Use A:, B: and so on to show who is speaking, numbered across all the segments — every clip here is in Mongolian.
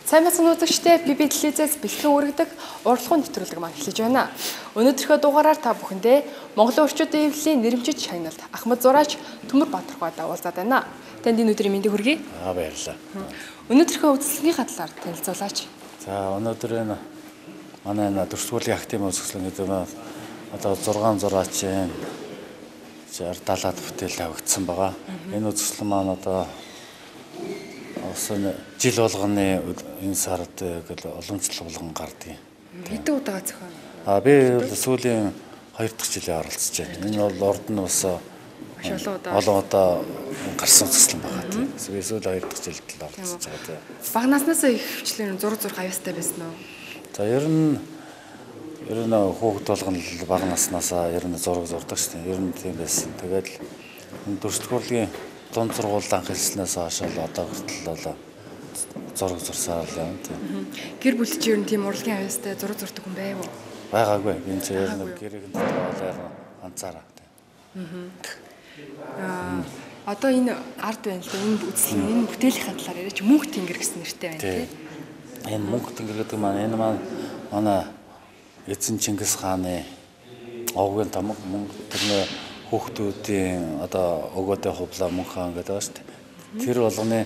A: Сайн байцгаана үзэгчдээ PB телевизээс бэлтгэн өргөдөг урлагийн нэвтрүүлэг маань эхэлж байна. Өнөөдрийнхөө дугаараар та бүхэндээ Монголын орчуудын эвлэлийн нэрэмжит шагналт Ахмад зураач Төмөр Баатархуйд уулзаад байна. Танд энэ өдрийн мэндийг хүргэе.
B: Аа, баярлалаа.
A: Өнөөдрийнхөө үзэсгэлэнгийн талаар танилцуулаач.
B: За, өнөөдөр энэ манай энэ Дүрсгүүлийн академи үзэсгэлэн гэдэг нь одоо 6 зураачийн 60 70-аад бүтээл тавигдсан байгаа. Энэ үзэсгэлэн маань одоо бас жил болгоны энэ сард уламжлал болгон гардаг.
A: Хэдэн удаа зохион?
B: А би бол сүүлийн 2 дахь жилээ оролцож байна. Энэ бол урд нь бас олон удаа гарсан үзэсгэлэн байгаа тийм. Би сүүлийн 2 дахь жилд л оролцож байгаа тийм.
A: Бага наснаасаа их хвчлэн зураг зурх аюустай байсан уу?
B: За, ер нь хүүхэд болгон л бага наснаасаа ер нь зураг зурдаг шүү дээ. Ер нь тийм байсан. Тэгээд л дүрслэх урлагийн дунд сургууль анх хэлснээс хойш л одоо хүртэл бол зураг зурсаар л юм тийм.
A: Гэр бүл чинь ер нь тийм урлагийн аюустай зураг зурдаг хүн байв уу?
B: Байгаагүй. Энэ чинь ер нь гэрийн дотор бол ганцаараа тийм.
A: Аа, одоо энэ ард байна л да. Энэ үзэсгэлэн, энэ бүтээлийн талаар яриач. Мөнх тэнгэр гэсэн нэртэй байна тийм.
B: Энэ мөнх тэнгэр гэдэг маань энэ маань манай эзэн Чингис хааны овгийн тамга мөнх тэрний хүүхдүүдийн одоо өгөөдөө хувлаа мөнх хаан гэдэг байгаа шүү дээ. Тэр болгоны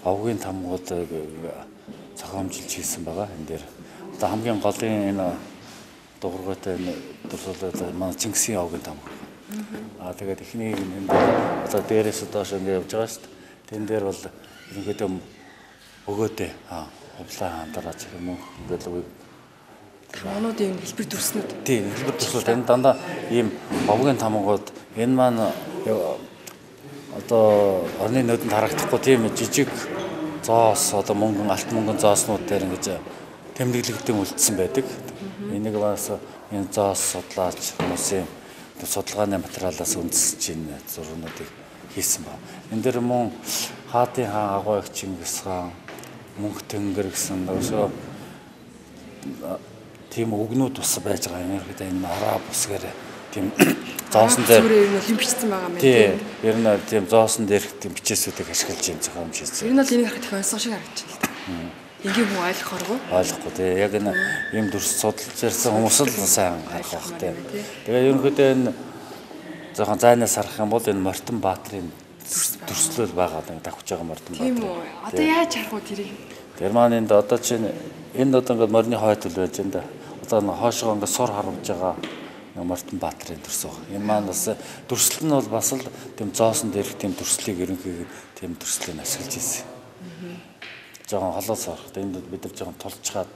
B: овгийн тамгууд зохиомжилж хийсэн байгаа энэ дээр. Одоо хамгийн голын энэ дуургаатай энэ дурсуулаад манай Чингисийн овгийн тамга. Аа, тэгээд эхнийг энэ дээр одоо дээрээс доош ингэ явж байгаа шүү дээ. Тэн дээр бол ерөнхийдөө өгөөдөө хувлаа хаан дараач мөнх ингээл үе
A: Монуудын хэлбэр дүрснүүд.
B: Тийм, хэлбэр дүрснүүд. Энэ дандаа ийм овгийн тамгууд энэ маань одоо орны нүдэнд харагдахгүй тийм жижиг зоос одоо мөнгөн алт мөнгөн зооснууд дээр ингэж тэмдэглэгдэн үлдсэн байдаг. Энийг бас энэ зоос судлаач хүмүүсийн судалгааны материалаас үндэслэж энэ зургуудыг хийсэн байна. Энэ дээр мөн хаатын хаан Агуу их Чингис хаан мөнх тэнгэр гэсэн өсөө тийм үгнүүд бас байж байгаа юм. Ерөнхийдөө энэ араб үсгээр тийм зоосон дээр
A: ер нь бичсэн байгаа юм
B: тийм. Ер нь тийм зоосон дээрх тийм бичээсүүдийг ашиглаж юм зохиомж хийсэн.
A: Ер нь бол энийг харахад их онцгой шиг харагдаж байна л да. Энгийн хүн ойлгохооргүй.
B: Ойлгохгүй тий. Яг энэ ийм дүрс судалж ирсэн хүмүүс л сайн харах бах тий. Тэгээ ерөнхийдөө энэ жоохон зайнаас харах юм бол энэ Мортон Баатрын дүрслэл байгаа даа давхж байгаа Мортон Баатар.
A: Тийм үү. Одоо яаж харах вэ тэрийг?
B: Герман энд одоо чинь энд одоо ингээд морины хойд үл байж энэ да. Одоо хойшоо ингээд сур харуулж байгаа Мортон Баатрын дүрс баг. Энэ маань бас дүрслэл нь бол бас л тийм зоосон дээрх тийм дүрслийг ерөнхийдөө тийм дүрслийг ашиглаж ирсэн. Жохон холоос орох. Энд бид нар жохон тулчгаад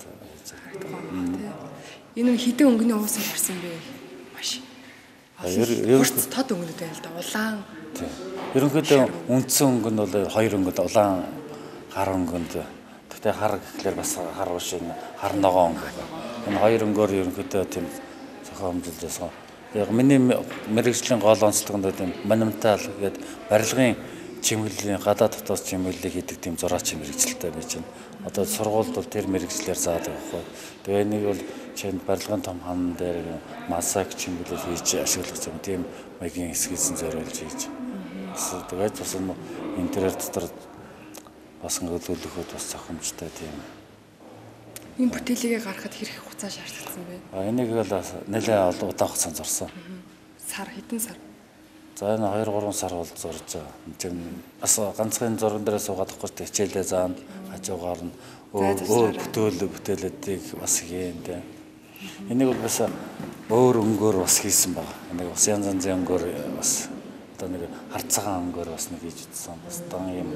A: энэ нь хэдэн өнгөний уус гарсан бэ? Маш. Ер тод өнгөнүүд байна л да. Улаан.
B: Тийм. Ерөнхийдөө үндсэн өнгө нь бол хоёр өнгөд улаан хар өнгөнд. Гэхдээ хар гэхлээр бас хар биш энэ хар ногоон өнгө. Энэ хоёр өнгөөр ерөнхийдөө тийм зохиомжилж байсан. Яг миний мэргэжлийн гол онцлог нь тийм монументал гэдэг барилгын чимэглэлийн гадаад дотоос чимэглэлийг хийдэг тийм зураач мэргэжилтэй байж байна. Одоо сургуульд бол тэр мэргэжлээр заадаг байхгүй. Тэгээ энийг бол чинь барилгын том хан дээр масак чимэглэл хийж ашиглах юм тийм маягийн эсгийсэн зориулж хийж. Тэгээд бас интерьер дотор бас ингээд төлөхөд бас зохимжтой тийм.
A: Энэ бүтээлийг гаргахад хэрэг хугацаа шаардсан бэ?
B: А энийг бол нэлээд удаан хугацаанд зурсан.
A: Сар хэдэн сар?
B: За, энэ 2 3 сар бол зурж байгаа. Энэ бас ганцхан зурган дээрээ суугаад ахгүй хичээлээ заана, хажуугаар нь өөр бүтээлүүдийг бас хийн тэ. Энийг бол бас өөр өнгөөр бас хийсэн байгаа. Энийг бас янз янзын өнгөөр бас одоо нэг хар цагаан өнгөөр бас нэг хийж үзсэн. Бас дан ийм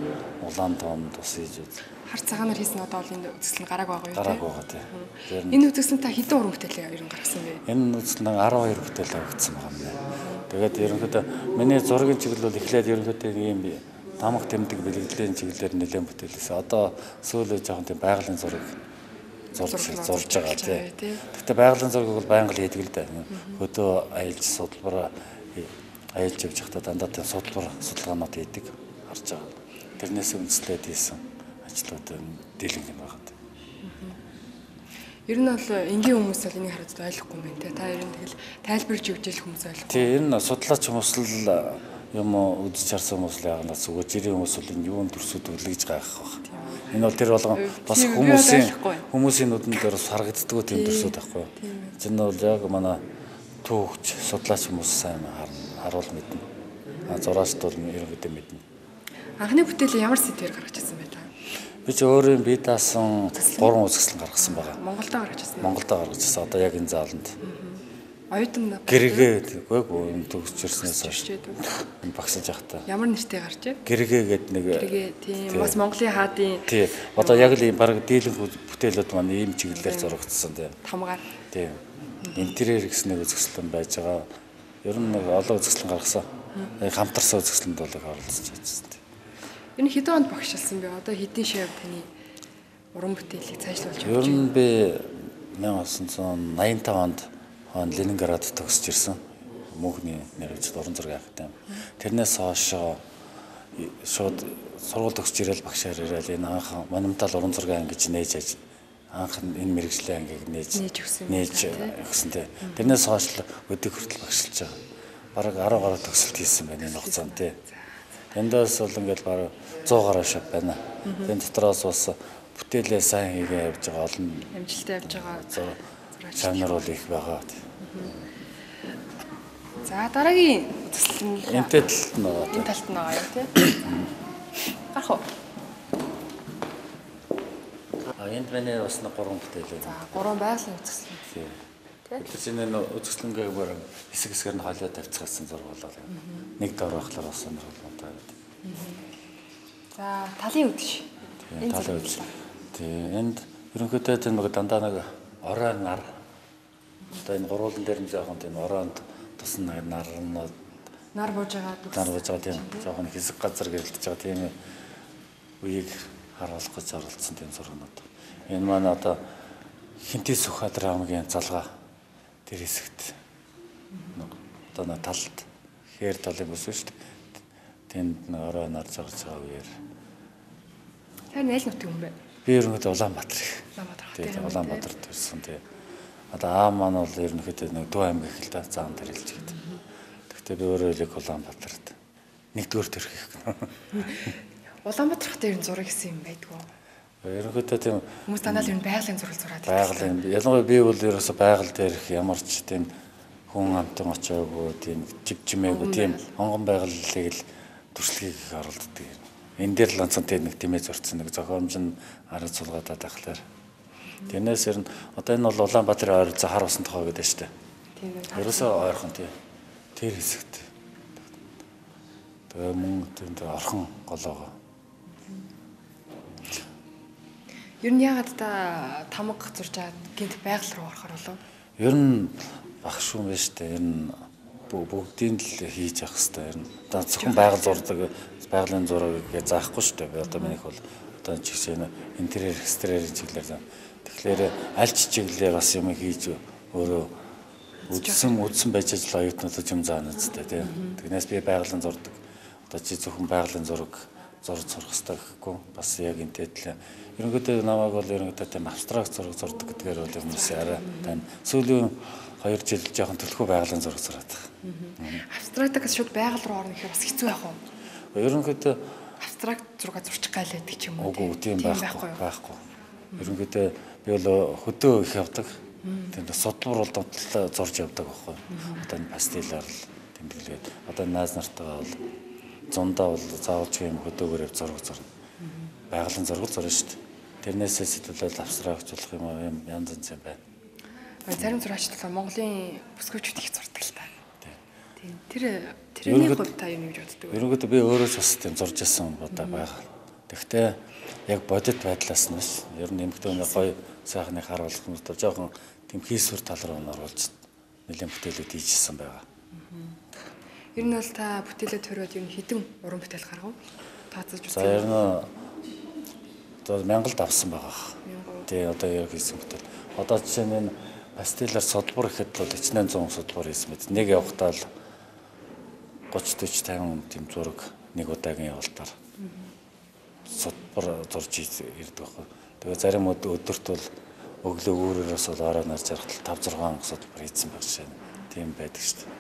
B: улаан тоонд бас хийж үзсэн.
A: Хар цагаанаар хийсэн одоо бол энэ үзэсгэлэн гарааг байгаа юу?
B: Гарааг байгаа тийм.
A: Энэ үзэсгэлэн та хэдэн уран бүтээл ер нь гаргасан бэ?
B: Энэ үзэсгэлэн 12 бүтээл тавигдсан байгаа юм байна. Тэгээд ерөнхийдөө миний зургийн чиглэл бол эхлээд ерөнхийдөө ийм тамга тэмдэг бэлгэдлийн чиглэлээр нэлээд бүтээлсэн. Одоо сүүлээ жоохон тийм байгалийн зураг зурж байгаа тийм. Гэхдээ байгалийн зургийг бол байнга л хийдэг л дээ. Хөдөө аялж судалбараа аялж явж байхдаа дандаа тийм судалгаанууд хийдэг харж байгаа. Тэрнээс үндэслээд хийсэн ажлууд дийлэнх нь байгаа.
A: Ер нь бол энгийн хүмүүс бол энийг хараад ойлгохгүй юм байна те. Та ер нь тэгэл тайлбарж өгч ил хүмүүс ойлгохгүй.
B: Тийм, ер нь судлаач хүмүүс л юм үзэж харсан хүмүүс л яагаад зүгээр жирийн хүмүүс бол энэ юун дүрсүүд өглөж гайхах байх. Энэ бол тэр болгон бас хүмүүсийн нүдэн дээр бас харагддаггүй тийм төсүүд байхгүй. Энэ бол яг манай түүхч, судлаач хүмүүс сайн харуул мэднэ. Зураачд бол ерөнхийдөө мэднэ.
A: Анхны бүтээлээ ямар сэдвээр гаргаж ирсэн бэ та?
B: Би ч өөрөө бие даасан 3 үзэсгэлэн гаргасан байгаа.
A: Монголдо гаргаж ирсэн.
B: Монголдо гаргаж ирсэн. Одоо яг энэ зааланд.
A: Оюутан
B: Гэргээ үгүй энэ төгсөж ирснээс хойш. Энэ багсаж явахдаа.
A: Ямар нэртэй гарч вэ?
B: Гэргээ гэдэг нэг
A: Гэргээ тийм бас Монголын хаадын.
B: Тий. Одоо яг л ийм баг дийлэнх бүтээлүүд маань ийм чиглэлээр зурагдсан тийм.
A: Тамгаар.
B: Тийм. Интерьер гэсэн нэг үзэсгэлэн байж байгаа. Ер нь нэг олон үзэсгэлэн гаргасан. Хамтарсан үзэсгэлэнд бол их оролцож байсан.
A: Энэ хэдэн онд багшилсан бэ? Одоо хэдэн шив таны уран бүтээлийг цаашлуулж
B: явж байна? Ер нь би 1985 онд Ленинград төгсөж ирсэн. Мөнхний мэргэжил уран зургийн академи. Тэрнээс хойш шууд сургууль төгсөж ирээл багшаар ирээл энэ анх монументал уран зургийн анги гэж нээж анх энэ мэргэжлийн ангийг нээж өгсөн тий. Тэрнээс хойш л өдийг хүртэл багшилж байгаа. Бараг 10 гаруй төгсөлт хийсэн байна энэ хугацаанд тий. Эндээс бол ингээл бараг 100 гаруй шав байна. Тэн дотроос бас бүтээлээ сайн хийгээ явж байгаа олон
A: амжилттай явж байгаа
B: чанар бол их байгаа.
A: За дараагийн үзэсгэлэн
B: энэ талд нь байгаа.
A: Энэ талд нь байгаа юм тий. Гарах уу?
B: А энд миний бас нэг 3 бүтээл байна.
A: За 3 байгалийн үзэсгэлэн.
B: Тий. Тэр энэ үзэсгэлэнгээ бүр хэсэг хэсгээр нь холио тавьчихсан зураг болоо. Нэг дор байхлаар бас сонирхолтой байдаг.
A: За талын үдшь.
B: Энэ талын үдшь. Тий энд ерөнхийдөө тэр нэг дандаа нэг орой нар. Одоо энэ гурвуулан дээр нь жоохон тийм оройнд тусан нар нь
A: нар бууж байгаа дүрс.
B: Нар бууж байгаа тийм жоохон хэсэг газар гэрэлтэж байгаа тийм үеийг харуулах гэж оролцсон тийм зургнууд. Энэ маань одоо Хинтээ Сүхбаатар аймгийн залгаа тэр хэсэгт одоо нэг талд хээр талын бүс шүү дээ. Тэнд нэг орой нар зарж байгаа үеэр.
A: Тэр аль нутгийн хүн бэ?
B: Би ерөнхийдөө Улаанбаатар их.
A: Улаанбаатар.
B: Тийм Улаанбаатар төрсөн тий. Одоо аав маань бол ерөнхийдөө нэг Төв аймаг их л да заан дээр хэлж гээд. Гэхдээ би өөрөө л Улаанбаатарт нэгдүгээр төрх их.
A: Улаанбаатар хотын ер нь зураг гэсэн юм байдгүй.
B: Ерөнхийдөө тийм
A: хүмүүс дандаа л ер нь байгалийн зураг зураад байдаг.
B: Байгалийн ялангуяа би бол ерөөсөө байгаль дээр их ямар ч тийм хүн амтан очоогүй тийм жив жимээгүй тийм онгон байгалыг л төрслөгийг их оролддог юм. Энэ дээр л ганцхан тийм нэг тэмээ зурцсан нэг зохиомж нь арга сулгаадаад байхлаар. Тэрнээс ер нь одоо энэ бол Улаанбаатарын ойролцоо хар усан тохоо гэдэг шүү дээ.
A: Тийм ээ.
B: Ерөөсөө ойрхон тийм. Тэр хэсэгт. Тэгээ мөн тийм орхон голоогоо.
A: Ер нь яагаад та тамга зурж аваад гинт байгаль руу орохоор болов?
B: Ер нь багш юм байна шүү дээ. Ер нь бүгдийг л хийж явах хэрэгтэй. Ер нь одоо зөвхөн байгаль зурдаг, байгалийн зураг гэж заахгүй шүү дээ. Би одоо минийх бол одоо жишээ нь интерьер, экстерьерийн чиглэлээр заа. Тэгэхээр аль ч чиглэлээр бас юм хийж өөрөө үдсэн байж л оюутнуудад юм заана үстэй тийм. Тэгнээс би байгалийн зурдаг. Одоо чи зөвхөн байгалийн зураг зурж сурах хэрэгтэй гэхгүй бас яг энтэй адилхан. Ерөнхийдөө намайг бол ерөнхийдөө тийм абстракт зураг зурдаг гэдгээр бол хүмүүс арай тань. Сүүлийн 2 жил жоохон төлхөө байгалийн зураг зураад байгаа.
A: Абстрактаас шууд байгаль руу орно гэхээр бас хэцүү байх уу?
B: Ерөнхийдөө
A: абстракт зураг зурчих гал байдаг ч юм уу?
B: Үгүй тийм байхгүй. Ерөнхийдөө би бол хөдөө их явдаг. Тийм судлуур бол дундлаа зурж явдаг байхгүй. Одоо энэ пастелаар л тэмдэглээд одоо нааз нартайгаа бол зундаа бол заавалч юм хөдөөгөр яв зураг зурна. Байгалийн зураг зурна шүү дээ. Тэрнээсээ сэтгүүлэл абстракт болох юм уу юм янз янз юм байна.
A: Зарим зураач болохоор Монголын бүсгүйчүүд их зурдаг л та. Тийм. Тэрний хувьд та юм гэж боддог вэ?
B: Ерөнхийдөө би өөрөө ч бас тийм зурж исэн удаа байгаа. Тэгэхдээ яг бодит байдлаас нь биш. Ер нь эмэгтэй хүний гоё сайхныг харуулах юм бол жоохон тийм хийсвэр тал руу нь оруулж нэлээд бүтээлүүд хийжсэн байгаа.
A: Ер нь бол та бүтээлээ төрөөд ер нь хэдэн уран бүтээл гаргав? Тооцож
B: үзсэн. За ер нь одоо 1000-д авсан байгаа. Тий одоо яг хийсэн бүтээл. Одоо жишээ нь энэ пастелаар судбар гэхэд бол хичнээн 100 судбар хийсэн мэт. Нэг явахдаа л 30 40 50 тийм зураг нэг удаагийн явалтаар судбар зурж ирдэг байхгүй. Тэгээ зарим өдөрт бол өглөө өөрөөрөөс бол орой нарж харахад 5 6 судбар хийсэн байх шээ. Тийм байдаг шүү дээ.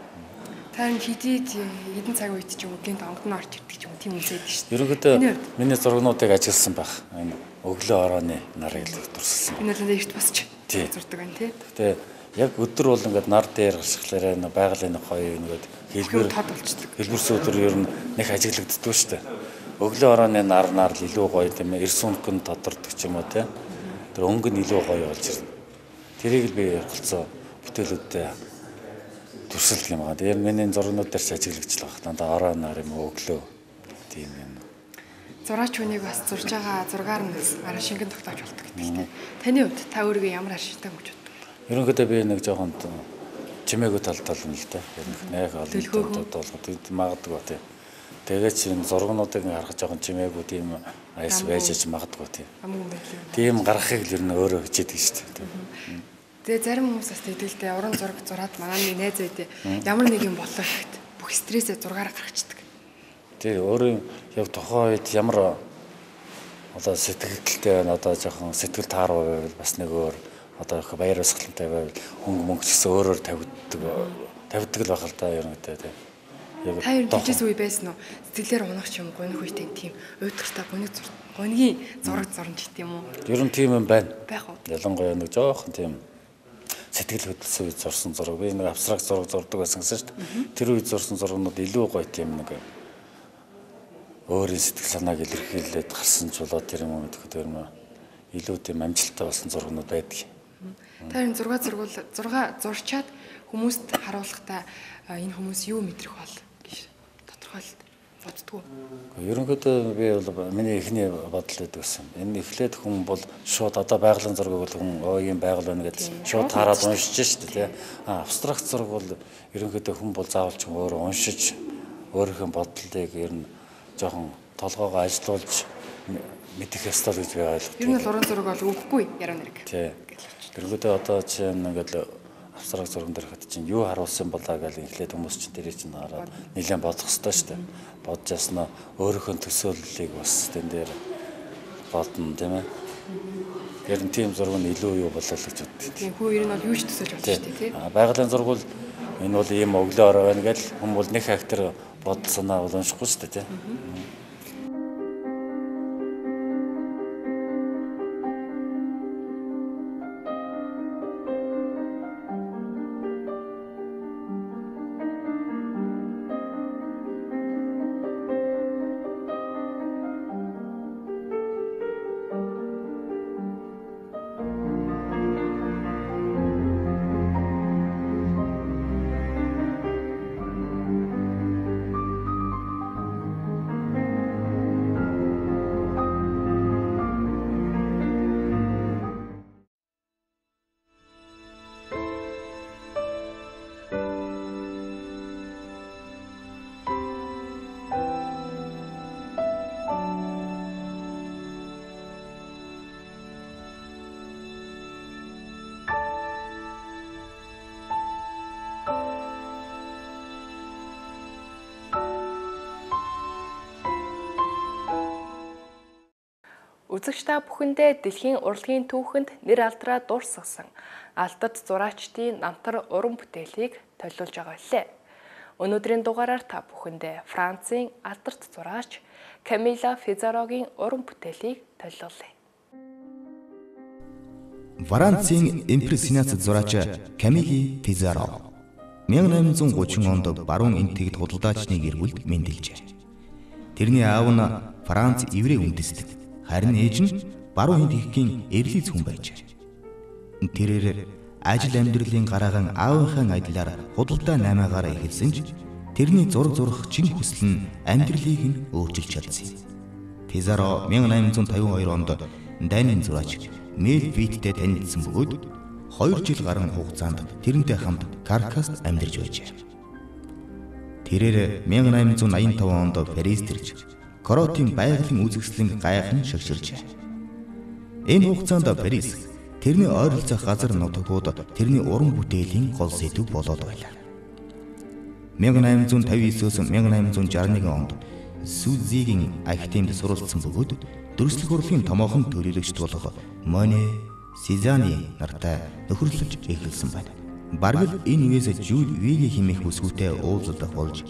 A: Та хэдий хэдэн цаг үед ч юм уу гинт онгод нь орж ирдэг ч юм уу тийм үзээд шүү
B: дээ. Ерөнхийдөө миний зургнуудыг ажилласан байх. Энэ Өглөө орооны нарыг л дүрсэлсэн.
A: Энэ бол эрт босч зурдаг байна тий.
B: Гэтэ яг өдөр бол ингээд нар дээр гарчхлаараа нэг байгалийн нэг гоё ингээд хэлбэр
A: тод болчихдог.
B: Хэлбэр сүүдэр ер нь нэг ажиглагддаггүй шүү дээ. Өглөө орооны нар нар л илүү гоё тийм ээ. Эрс өнгө нь тодордог ч юм уу тий. Тэр өнгө нь илүү гоё болж ирнэ. Тэрийг л би голцоо бүтээлүүдтэй дүрсэлдэг юм аа. Тэгэхээр миний зургнууд дээр ч ажиглагдчихлаа байх. Дандаа ороо нар юм уу өглөө тийм юм.
A: Зураач хүнийг бас зурж байгаа зургаар нь арай шингэн тогтоож болдог гэдэг тийм. Таны хувьд та өөрийгөө ямар аршинтай гэж боддог?
B: Ерөнхийдөө би нэг жоохон чимээгүй тал тал юм л да. Ер нь нэг олон тал магадгүй тийм. Тэгээд чи энэ зургнуудыг харах жоохон чимээгүй тийм аяс байж аж магадгүй тийм. Тийм гаргахыг л ер нь өөрөө хичээдэг шүү дээ.
A: Тэгээ зарим хүмүүс бас тэгдэлтэй уран зураг зураад манай нэг найз байдээ ямар нэг юм боллоо гэхэд бүх стрессээ зургаараа гаргачихдаг.
B: Тий, өөрөө яг тухайн үед ямар одоо сэтгэлдэлтэй байна, одоо жоохон сэтгэл тааруу байвал бас нэг өөр, одоо их баяр баясгалантай байвал хөнгө мөнгө ч гэсэн өөрөөр тавигддаг л байх л да ер нь тий.
A: Яг та ер нь тийчээс үе байсан уу? Сэтгэлээр унах ч юм гоних үетэй тийм уйдгартай гонигийн зураг зурна ч гэдэм үү?
B: Ер нь тийм юм байна.
A: Байх уу?
B: Ялангуяа нэг жоохон тийм сэтгэл хөдлөсөн үед зурсан зураг. Би нэг абстракт зураг зурдаг байсан гэсэн шүү дээ. Тэр үед зурсан зургнууд илүү гоё тийм нэг өөрийн сэтгэл санааг илэрхийлээд гарсан ч болоо тэр юм уу гэдэг тэр юм илүү тийм амжилттай болсон зургнууд байдаг.
A: Та энэ зураг зурчаад хүмүүст харуулахдаа энэ хүмүүс юу мэдрэх бол гэж тодорхойлт боддгоо.
B: Ерөнхийдөө би бол миний эхний бодол байдаг гэсэн. Энэ эхлээд хүн бол шууд одоо байгалийн зургийг бол хүн өө ийм байгаль байна гэж шууд хараад уншиж шүү дээ, тий. А абстракт зураг бол ерөнхийдөө хүн бол заавал ч өөрөө уншиж өөрийнхөө бодлыг ер нь жоохон толгоогоо ажилуулж мэдэх ёстой л гэж би ойлгодог.
A: Ер нь бол уран зураг бол үгүй яруу найраг.
B: Тий. Ерөнхийдөө одоо чинь ингээд абстракт зурган дээр хэд чинь юу харуулсан болоо гэж эхлээд хүмүүс чинь тэрийг чинь хараад нэлээд бодох ёстой шүү дээ. Бодож яснаа өөрийнхөө төсөөллийг бас тэн дээр бодно тийм ээ. Ер нь тийм зураг нь илүү юу болоо л гэж боддог.
A: Тийм хүү ер нь бол юу ч төсөөлж болно шүү дээ тий.
B: Байгалийн зураг бол энэ бол ийм өглөө орой байна гэж хүн бол нэг хактер бодол санаа бол уншихгүй шүү дээ тий.
A: Үзэгч та бүхэндээ дэлхийн урлагийн түүхэнд нэр алдраа дурсгасан алдарт зураачдын намтар уран бүтээлийг толиулж байгаа билээ. Өнөөдрийн дугаараар та бүхэндээ Францын алдарт зураач Камила Физарогийн уран бүтээлийг толиулъя.
C: Францын импрессионист зураач Камили Физаро 1830 онд баруун Энтэгт худалдаачны гэр бүлд мэндэлжээ. Тэрний аав нь Франц еврей үндэстэн, харин ээж нь баруун Энтэгтийн эрлиз хүн байжээ. Тэрээр ажил амьдралын гараагаан аавынхаа адилаар худалдаа наймаагаар эхэлсэн ч тэрний зураг зурах чин хүсэл нь амьдралыг нь өөрчилж чадсан юм. Пизаро 1852 онд дайны зураач Мел Виттэй танилцсан бөгөөд 2 жил гаруй хугацаанд тэрнтэй хамт Каркаст амьдарч байжээ. Тэрээр 1885 онд Парист ирж Коротын байгалийн үзэсгэлэнг гайхан шагширчээ. Энэ хугацаанд Парис тэрний ойролцоох газар нутагууд тэрний уран бүтээлийн гол сэдэв болоод байлаа. 1859-өөс 1861 онд Сүзигийн академид суралцсан бөгөөд дүрслэх урлагийн томоохон төлөөлөгчд болох Моне, Сезани нартай нөхөрлөж эхэлсэн байна. Бараг л энэ үеэс Жюль Виги хэмээх бүсгүйтэй уулзах болж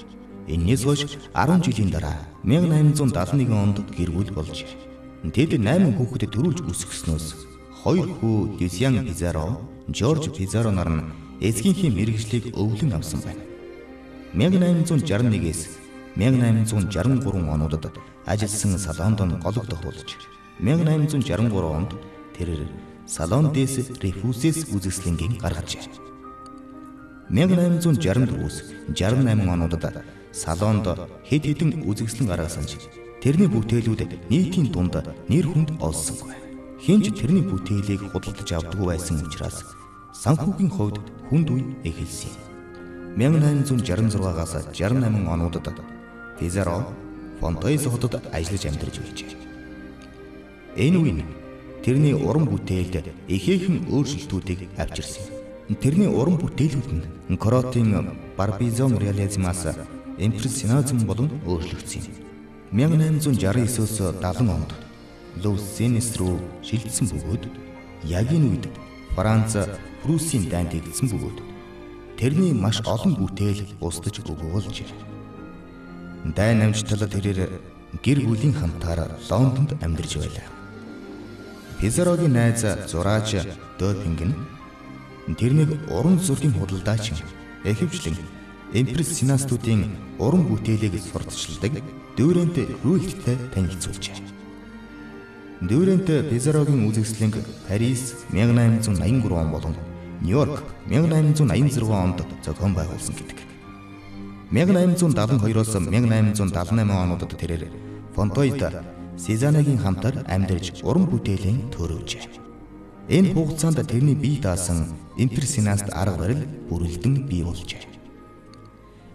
C: энэс хойш 10 жилийн дараа 1871 онд гэр бүл болж. Тэд 8 хүүхдэд төрүүлж өсгснөөс 2 хүү Люсьян Пизаро, Жорж Пизаро нар нь эцгийнхээ мэргэжлийг өвлөн авсан байна. 1861-ээс 1863 онуудад ажилласан Салонд гологдох болж 1863 онд тэрээр Салон дэс Рефүсес үзэсгэлэнгийн гаргажээ. 1864-өөс 68 онуудад Салонд хэд хэдэн үзэсгэлэн гаргасан ч тэрний бүтээлүүд нийтийн дунд нэр хүнд олсонгүй. Хэн ч тэрний бүтээлийг худалдаж авдаггүй байсан учраас санхүүгийн хувьд хүнд үе эхэлсэн юм. 1866-аас 68 онуудад Пизаро Фонтойс хотод ажиллаж амьдарч байжээ. Энэ үе нь тэрний уран бүтээлд ихээхэн өөрчлөлтүүдийг авчирсан. Тэрний уран бүтээлүүд нь Кротын Барбизон реализмаас импрессионизм болон өөрчлөгдсөн юм. 1869-өөс 70 онд Лусенес рүү шилжсэн бөгөөд яг энэ үед Франц Прусийн дайнд нэгдсэн бөгөөд тэрний маш олон бүтээл устдаж үгүй болжээ. Дайн амжтал тэрээр гэр бүлийн хамтаар Лондонд амьдарч байлаа. Пизарогийн найз зураач Допинг нь тэрнийг уран зургийн худалдаачин ихэвчлэн импрессионистуудын уран бүтээлийг сурталчилдаг Дюрент Рюльттэй танилцуулжээ. Дюрент Пизарогийн үзэсгэлэнг Парис 1883 он болон Нью-Йорк 1886 онд зохион байгуулсан гэдэг. 1872-оос 1878 онуудад тэрээр Фонтойд Сезанагийн хамтаар амьдарч уран бүтээлийн төрөвжээ. Энэ хугацаанд тэрний бие даасан импрессионист арга барил бүрэлдэн бий болжээ.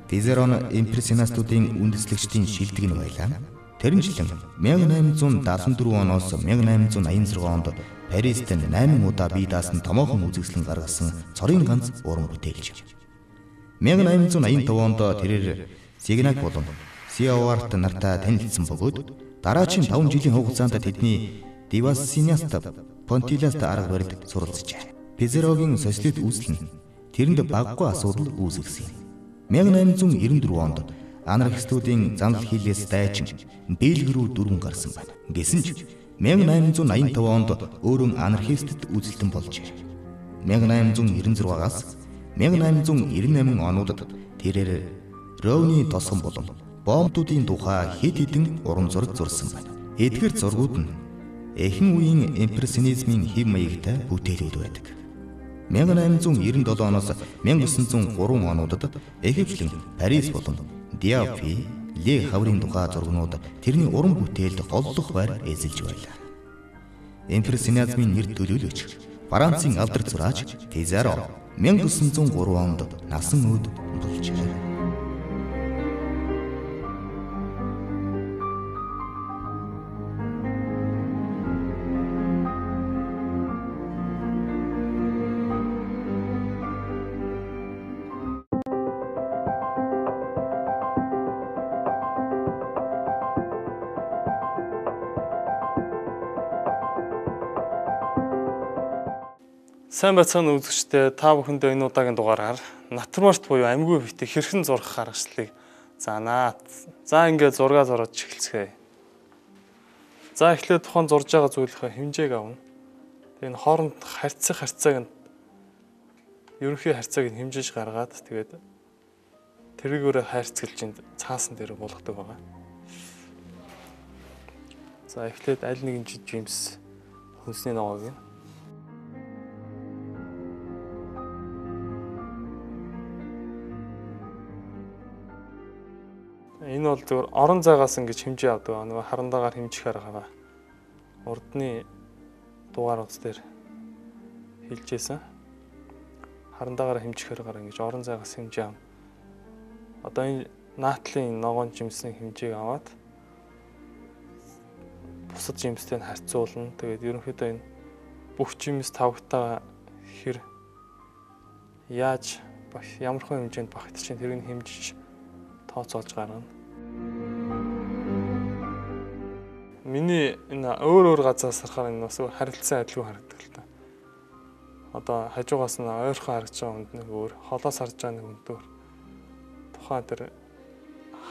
C: Пизаро нь импрессионистуудын үндэслэгчдийн шилдэг нь байлаа. Тэрнчлэн 1874 оноос 1886 онд Парист 8 удаа бие даасан томоохон үзэсгэлэн гаргасан цорын ганц уран бүтээлч. 1885 онд тэрээр Сигнак болон Сиаварт нартай танилцсан бөгөөд дараагийн 5 жилийн хугацаанд тэдний Дивасиниаст Понтиласт арга барилд суралцжээ. Пизарогийн социалист үүсэл нь тэрэнд багагүй асуудал үүсгэсэн юм. 1894 онд анархистуудын занал хийлээс дайчин Бельги рүү дөрвөн гарсан байна. Гэсэн ч 1885 онд өөрөө анархистэд үзэлтэн болжээ. 1896-аас 1898 онуудад тэрээр Ровны тосгон болон бомбуудын тухай хэд хэдэн уран зураг зурсан байна. Эдгээр зургууд нь эхэн үеийн импрессионизмын хэв маягтай бүтээлүүд байдаг. 1897 оноос 1903 онуудад ихэвчлэн Парис болон Диапи, Ле Хаврын тухай зургнууд тэрний уран бүтээлд голлох байр эзэлж байлаа. Импрессионизмын нэр төлөөлөгч Францын алдарт зураач Пизаро 1903 онд насан өөд болжээ.
D: Сайн байцгаана үзэгчдээ, та бүхэндээ энэ удаагийн дугаараар натурморт буюу амьгүй биетийг хэрхэн зурах аргачлалыг заанаа. За ингээд зураг зураад эхэлцгээе. За эхлээд тухайн зурж байгаа зүйлийнхээ хэмжээг авна. Тэгээ энэ хооронд харьцах харьцааг нь ерөнхий харьцааг нь хэмжиж гаргаад тэгээд тэрийгөөрөө хайрцаглаж энд цаасан дээр буулгадаг байгаа. За эхлээд аль нэгэн жимс хүнсний ногоог нь энэ бол зөвхөн орон зайгаас ингэж хэмжээ авдаг. Нөгөө харандаагаар хэмжих арга байгаа. Урдны дугаар утас дээр хэлжсэн. Харандаагаар хэмжих аргаар ингэж орон зайгаас хэмжээ авна. Одоо энэ наатлын ногоон жимсний хэмжээг аваад бусад жимстэй нь харьцуулна. Тэгээд ерөнхийдөө энэ бүх жимс тавгтаа хэр яаж ямархан хэмжээнд багтчих тэрийг хэмжиж тооцоолж гаргана. Миний энэ өөр газраас харахаар энэ бас харилцан адилгүй харагддаг л та. Одоо хажуугаас нь ойрхон харагдж байгаа хүнд нэг өөр, холоос харж байгаа нэг хүнд өөр. Тухайн тэр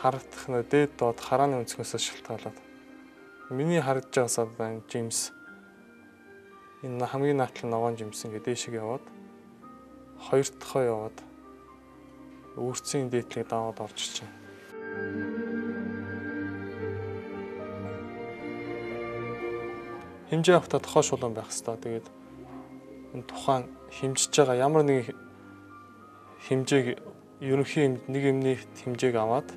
D: харагдах нь дээд доод харааны өнцгөөс шалтгаалаад Миний харагдж байгаас одоо энэ жимс энэ хамгийн наадлын ногоон жимс ингээд дээшээ яваад хоёр дахь яваад үүрцийн дээдлийг даваад орж ирж байна. Хэмжээ авахтаа тохоо шулуун байх хэрэгтэй. Тэгээд энэ тухайн хэмжиж байгаа ямар нэгэн хэмжээг ерөнхий нэг юмны хэмжээг аваад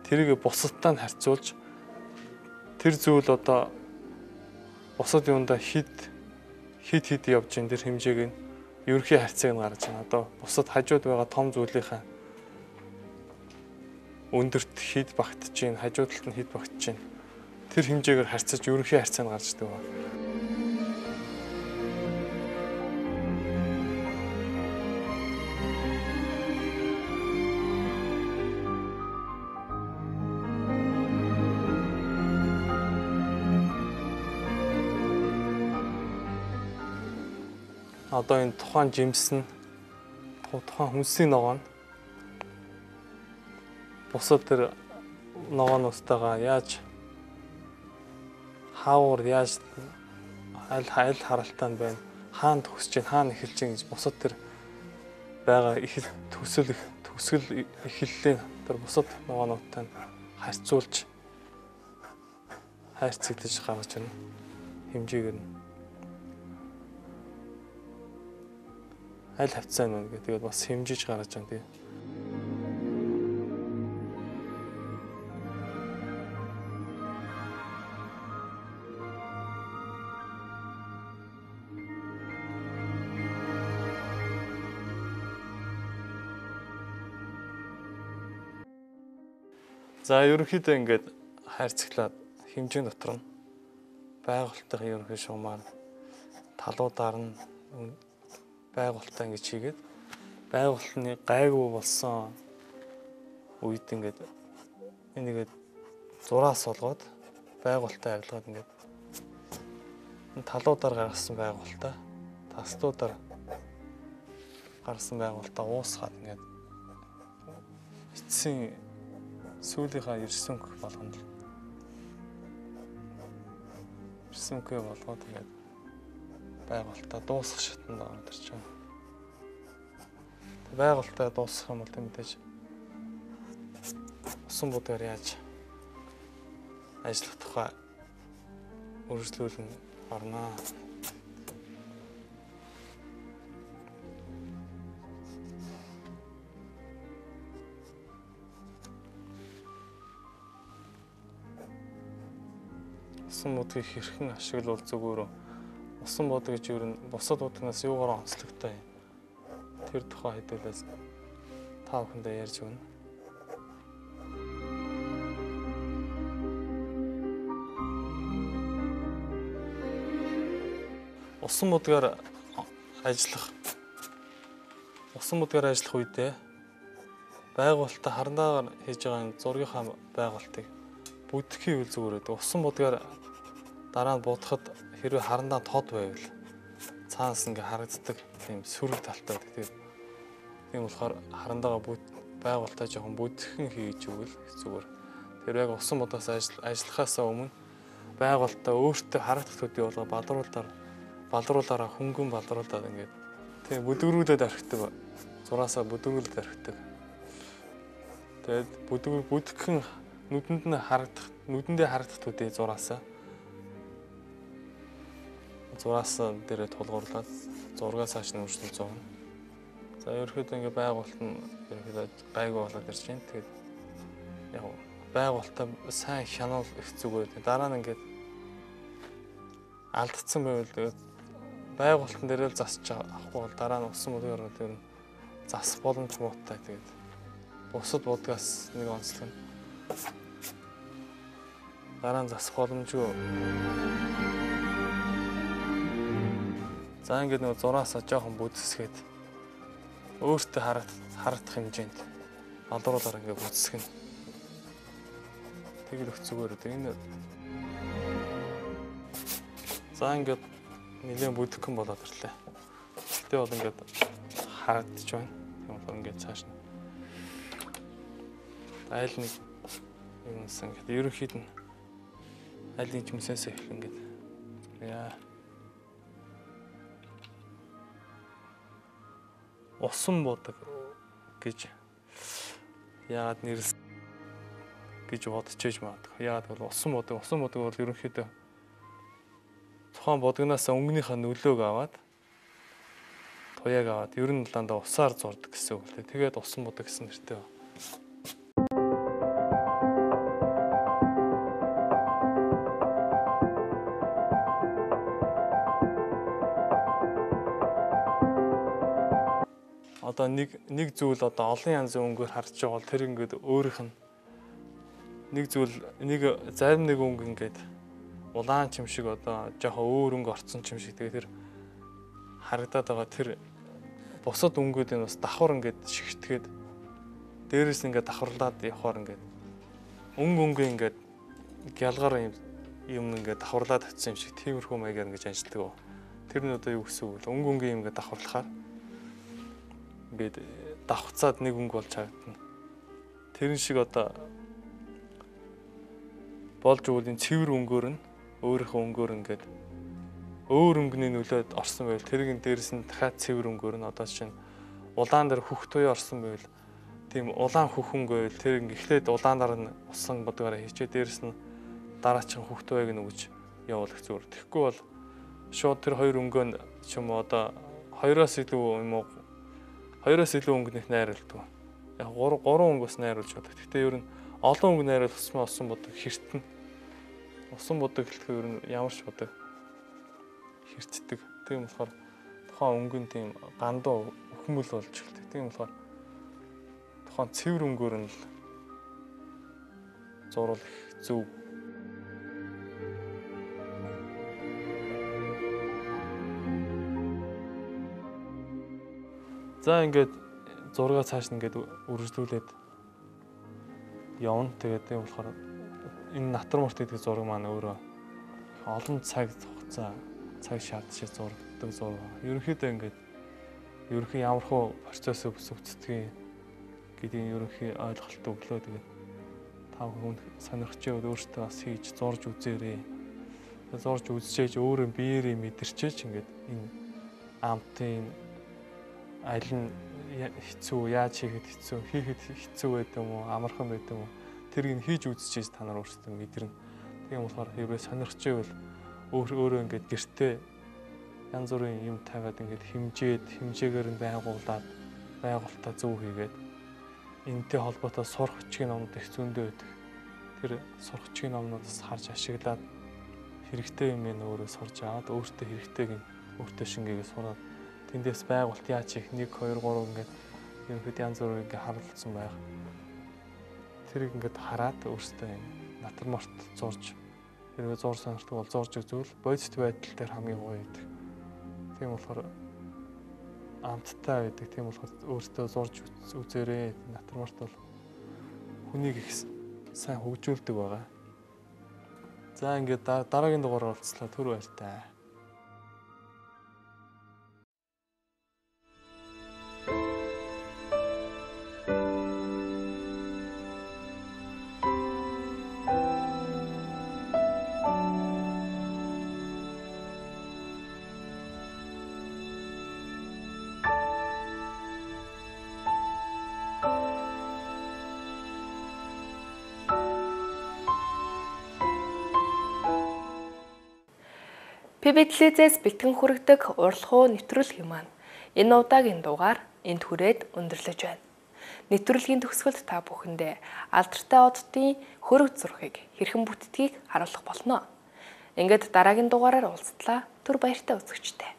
D: тэрийг бусадтай нь харьцуулж тэр зүйл одоо бусад юундаа хэд хэд явж ин тэр хэмжээг нь ерөнхий харьцааг нь гаргаж байна. Одоо бусад хажууд байгаа том зүйлийнхаа өндөрт хэд багтж гин, хажуу талд нь хэд багтж гин. Тэр хэмжээгээр харьцаж ерөнхий харьцаа нь гарч ирдэг байна. Одоо энэ тухайн жимс нь тухайн хүнсийн ногоо нь бусад тэр ногоонуудтайгаа яаж хаавар яаж аль харалтай нь байна, хаана төгсөж чинь, хаана эхэлж чинь гэж бусад тэр байгаа ихэл төгсгөл эхэллийн тэр бусад ногоонуудтай нь харьцуулж хайрцагтаж гаргаж ирнэ хэмжээгээр нь. Аль хавцаа нь гэдэг тэгээд бас хэмжиж гаргаж байгаа тийм. За ерөнхийдөө ингээд хайрцаглаад хэмжээний дотор нь байгуулалтын ерөнхий шугамар талуудаар нь байгуулалтаа ингэж хийгээд байгуулалтны гайгүй болсон үед ингээд энийгээд зураас болгоод байгуулалтаа арилгаад ингээд талуудаар гаргасан байгуулалтаа таслуудаар гаргасан байгуулалтаа уусгаад ингээд эцсийн сүүлийнхаа рисунк болгоно. Рисункээ болгоод ингээд байгуулалтаа дуусгах шатанд ороод ирж байна. Байгуулалтаа дуусгах юм бол мэдээж усан будгаар яаж ажиллах тухай үргэлжлүүлэн орно. Усан будгийг хэрхэн ашиглавал зүгээр вэ? Усан будаг гэж ер нь бусад будагнаас юугаар онцлогтой юм? Тэр тухай хэдүүлээс та бүхэндээ ярьж өгнө. Усан будгаар ажиллах үедээ байгуулалтаа харандаагаар хийж байгаа энэ зургийнхаа байгуулалтыг бүдгхийн үйл зүгээр байдаг. Усан будгаар дараа нь будахад хэрвээ харандаа тод байвал цаанаас ингээ харагддаг тийм сөрөг талтай байдаг. Тэгээд тийм болохоор харандаагаа байгуулалтаа жоохон бүдгхэн хийж өгвөл зүгээр. Тэр яг усан будаас ажиллахаасаа өмнө байгуулалтаа өөртөө харагдах төдий болгоо балруулаараа хөнгөн балруулаад ингээд тийм бүдгэрүүлээд орхидог. Зураасаа бүдгэрүүлээд орхидог. Тэгээд бүдгхэн нүдэнд нь харагдах, нүдэндээ харагдах төдий зураасаа дээрээ тулгуурлаад зургаа цааш нь өршлөж зовно. За ерөнхийдөө ингээ байгуулалт нь ерөнхийдөө гайгүй болоод ирж байна. Тэгээд яг байгуулалтаа сайн хянуул их зүгээр. Дараа нь ингээд алдсан байвал тэгээд байгуулалтан дээрээ л засч авахгүй бол дараа нь усан будгаар ороод ер нь засах боломж муутай. Тэгээд бусад будгаас нэг онцлог нь дараа нь засах боломжгүй. За ингээд нөгөө зураасаа жоохон бүдсгээд өөртөө харагдах хэмжээнд алруулаар ингээд бүдсгэн. Тэгэл их зүгээр үү. Энэ за ингээд нэлээд бүдгэн болоод ирлээ. Гэтэ бол ингээд харагдчих байна. Тийм болохоор ингээд цааш нь айл нэг юмсан ингээд ерөнхийд нь Аль нэг жимсээс эхлэн ингээд зуръя. Усан будаг гэж яагаад нэрлсэн гэж бодож магадгүй. Яагаад гэвэл усан будаг бол ерөнхийдөө тухайн будагнаас өнгөнийхөө нөлөөг аваад туяаг аваад ер нь дандаа усаар зурдаг гэсэн үг л дээ. Тэгээд усан будаг гэсэн нэртэй байна. Одоо нэг зүйл одоо олон янзын өнгөөр харж байгаа бол тэр ингээд өөрийнх нь нэг зүйл нэг зарим нэг өнгө ингээд улаан чим шиг одоо жоохон өөр өнгө орцсон чим шиг тэгээ тэр харагдаад байгаа тэр бусад өнгөүүдийн бас давхар ингээд шигтгээд дээрээс нь ингээд давхарлаад явахаар ингээд өнгө ингээд гялгаар юм ингээд давхарлаад очсон юм шиг тиймэрхүү маягаар ингэж ажилладаг. Тэр нь одоо юу гэсэн үг вэ? Өнгө юм ингээд давхарлахаар ингээд давхцаад нэг өнгө болж харагдана. Тэрэн шиг одоо болж өгвөл энэ цэвэр өнгөөр нь өөрийнхөө өнгөөр ингээд өөр өнгөний нөлөөд орсон байвал тэрийг нь дээрэс нь дахиад цэвэр өнгөөр нь одоо чинь улаан дээр хөх туяа орсон байвал тийм улаан хөх өнгө байвал тэр ингээ эхлээд улаанаар нь усан будгаараа хийчээ дээрэс нь дараачин хөх туяаг нь өгж явуулах зүгээр. Тэгэхгүй бол шууд тэр хоёр өнгөө нь ч юм уу одоо хоёроос илүү юм уу хоёроос илүү өнгөнийх найруулдаг. Яг гурван өнгө бас найруулж байдаг. Гэхдээ ер нь олон өнгө найруулах тусмаа усан будаг хэртэн. Усан будаг гэлтгүй ер нь ямар ч будаг хэртдэг. Тийм болохоор тухайн өнгө нь тийм гандуу өхмөл болж эхэлдэг. Тийм болохоор тухайн цэвэр өнгөөр нь л зурвал их зөв. За ингээд зургаа цааш нь ингээд үргэлжлүүлээд явна. Тэгээд тийм болохоор энэ натурморт гэдэг зураг маань өөрөө олон цаг хугацаа цаг шаардж зурдаг зураг. Ерөнхийдөө ингээд ерөнхий ямар хуу процессыг бүсвцдгийг гэдгийг ерөнхий ойлголт өглөө. Тэгээд та бүхэн сонирхож байвал өөртөө бас хийж зурж үзээрэй. Зурж үзчихээж өөрөө биеэрээ мэдэрчээч ингээд энэ амтын аль нь хэцүү, яаж хийхэд хэцүү, хийхэд хэцүү байдаг юм уу, амархан байдаг юм уу? Тэрийг нь хийж үзчихээж та нар өөрсдөө мэдэрнэ. Тийм болохоор хэрвээ сонирхож байвал өөрөө ингээд гэртээ янз бүрийн юм тавиад ингээд хэмжээд, хэмжээгээр нь байгуулад, байгуулалтаа зөв хийгээд энэтэй холбоотой сурах бичгийн номнууд их зөндөө байдаг. Тэр сурах бичгийн номнуудаас харж ашиглаад хэрэгтэй юм нь өөрөө сурч аваад өөртөө хэрэгтэйг нь өөртөө шингээгээ сураад тэндээс байгуулалт яаж хийх 1 2 3 ингээд ерөнхийдөө янз бүрийн ингээд харуулсан байх. Тэрийг ингээд хараад өөртөө юм натурморт зурж хэрвээ зур сонирхдаг бол зурж үзвэл бодит байдал дээр хамгийн гоё байдаг. Тийм болохоор амттай байдаг. Тийм болохоор өөртөө зурж үзээрэй. Натурморт бол хүнийг их сайн хөгжүүлдэг байгаа. За ингээд дараагийн дугаараар уулзлаа. Түр баяртай.
A: ПБ телевизээс бэлтгэн хүргэдэг уралхуу нэвтрүүлэг юм маань энэ удаагийн дугаар энд хүрээд өндөрлөж байна. Нэвтрүүлгийн төгсгөлд та бүхэндээ алдартай оддын хөрөг зургийг хэрхэн бүтдгийг харуулах болно. Ингээд дараагийн дугаараар уулзтлаа. Түр баяртай үзэгчтэй.